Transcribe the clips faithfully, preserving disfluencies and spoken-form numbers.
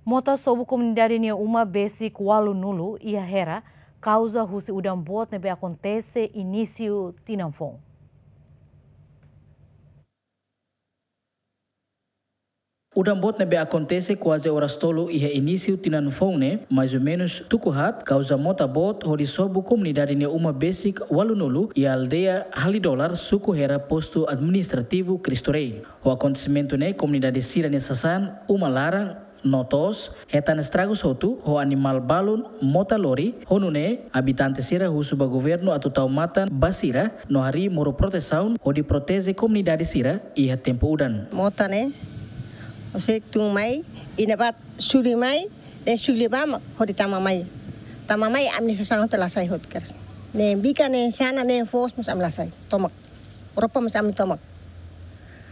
Mota sobu komunidade nia uma besik ualunulu iha Hera, kauza husi udan boot ne'ebé akontese inísiu tinan foun. Udan boot ne'ebé akontese kuaze oras tolu iha inísiu tinan foun ne'e, mais ou menus tuku haat, kauza mota boot hodi sobu komunidade nia uma besik ualunulu iha aldeia Halidolar, suku Hera, postu administrativu Cristo Rei. Ho akontesimentu ne'e, komunidade sira-nia sasán, uma laran no to'os hetan estragus hotu, ho animál balun, mota lori. Ho nune'e, abitante sira husu ba governu atu tau matan ba sira no harii moru protesaun hodi proteje komunidade sira iha tempu udan. Mota ne'e, ose tun mai, iha ne'ebá suli mai, ne'e suli ba mak hodi tama mai. Tama mai ami-nia sasán hotu la sai hotu kedas. Ne'e bikan, ne'e sanan, ne'e foos mós ami la sai. Tomak. Roupa mós ami tomak.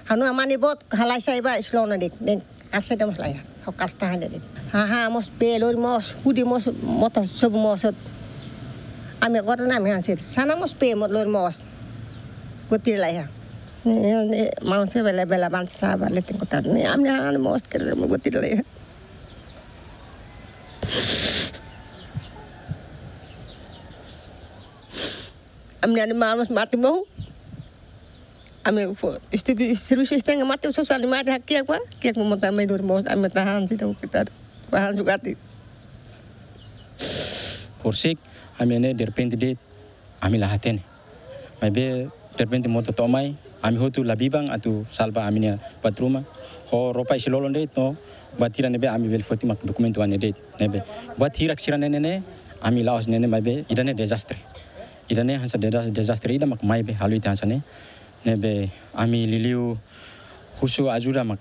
Ha'u-nia mane boot halai sai ba islona de'it. Ne'e kalsa ida mós laiha. Ha'u kalsa tahan de'it. Haha mós pee, lori mós, hudi mós, mota sobu mós. Ami agora ne'e ami hanesan. Sanan mós pee, mota lori mós. Guti laiha. Ne'e, ne'e, maun se bele, bele avansa ba leten kota. Ne'e, ami-nia an mós kere mós guti laiha. Ami-nia animál mós mate mós. Ami fó, istu bi, servisu estanga mate, sosa animál hakiak ba, kiak mós mota mai dor mós, ami tahan sida kita, bahan sugati. Horisehik, ami ne'e derrepente de'it, ami la hatene. Maibé derrepente mota to'o mai, ami hotu la biban atu salva ami-nia buat ruma. Ho roupa isin-lolon de'it no buat hirak ne'ebé ami bele foti mak dokumentu ida-ne'e de'it. Ne'ebé buat hirak sira-ne'e ne'e, ami la'ós ne'e ne'e maibé ida-ne'e dezastre. Ida-ne'e hanesan dezas-, dezastre ida mak maibé halo ita hanesan ne'e. Ne'ebé ami liuliu husu ajuda mak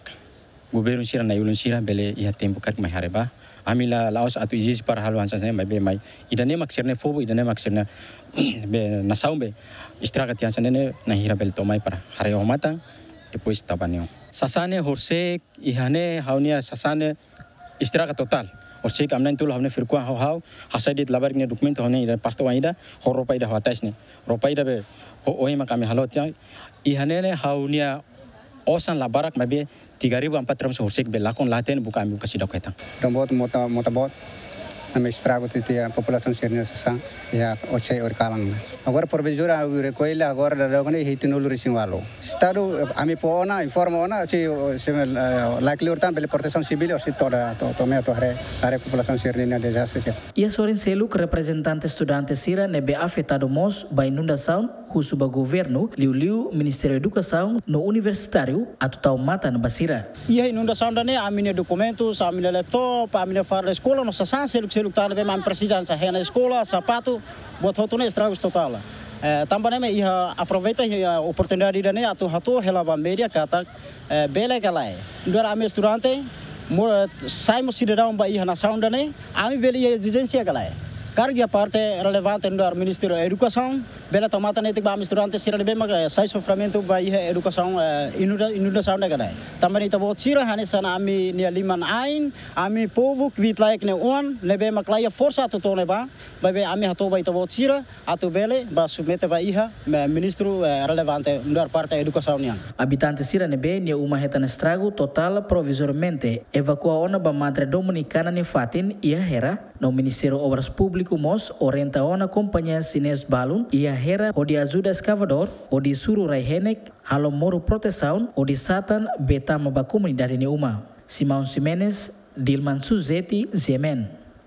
governu sira, na'i-ulun sira bele iha tempu karik mai haree ba. Ami la, la'ós atu ezije para halo hanesan ne'e, maibé mai. Ida-ne'e mak sira-nia povu, ida-ne'e mak sira-nia be nasaun be estraga tiha hanesan ne'e, na'in hira bele to'o mai para haree ho matan, depois tau ba neon. Sasán ne'e horisehik, iha ne'e ha'u-nia sasán ne'e estraga totál. Horisehik ami na'in-tolu ha'u-nia firkuan ha'u, ha'u hasai de'it labarik nia dokumentu ha'u-nia ida pasta oan ida, ho roupa ida ha'u hatais ne'e. Roupa ida be ho oin mak ami halo tiha. Iha ne'e ne'e ha'u-nia osan la barak maibé tiga ribu empat ratus horisehik be lakon la hatene buka ami buka seidauk hetan. Udan boot, mota, mota boot. Ami estraga tiha, tiha populasaun sira-nia sasán. Iha orsai oir kalan. Agora provizóriu ami rekolla agora daudaun ne'e hitunulu-resin-ualu. Estadu, ami fó ona, informa ona, se, se, eh, likely tan bele Protesaun Sivíl, se to'o, to'o, to'o mai atu haree, haree populasaun sira-nia dezastre sira. Iha sorin seluk reprezentante estudante sira ne'ebé afetadu mós ba inundasaun, husu ba governu, liuliu Ministériu Edukasaun no Universitáriu atu tau matan ba sira. Iha inundasaun ida-ne'e, ami-nia dokumentus, ami-nia laptop, ami-nia farda eskola, no sasán seluk-seluk tan ne'ebé ami presiza hanesan hena eskola, sapatu, buat hotu ne'e estragus totál. Eh, tanba ne'e mak iha aproveita iha oportunidade ida-ne'e atu hato'o hela ba média katak, eh, bele ka lae. Nu'udar ami estudante, mo-, sai mós sidadaun ba iha nasaun ida-ne'e, ami bele iha ezijénsia ka lae. Karik iha parte relevante nu'udar Ministériu Edukasaun, bele tau matan netik ba ami estudante sira ne'ebé mak, eh, sai sofrimentu ba iha edukasaun, eh, inunda-, inundasaun ida ka lae. Tanba ne'e ita-boot sira hanesan ami-nia liman-ain, ami povu kbiit-laek nia oan, ne'ebé mak la iha forsa atu to'o ne'ebá, maibé ami hato'o ba ita-boot sira, atu bele ba submete ba iha, me-, ministru, eh, relevante, nu'udar parte edukasaun nian. Abitante sira ne'ebé nia uma hetan estragu totál provizoriamente evakua ona ba Madre Dominikana nia fatin iha Hera, no Ministériu Obras Públiku mós orienta ona kompañia xinés balun iha Hera hodi ajuda eskavadór, hodi suru rai-henek, halo moru protesaun, hodi satan bee tama ba komunidade nia uma. Simão Ximenes, Dilman Suzeti, G M N.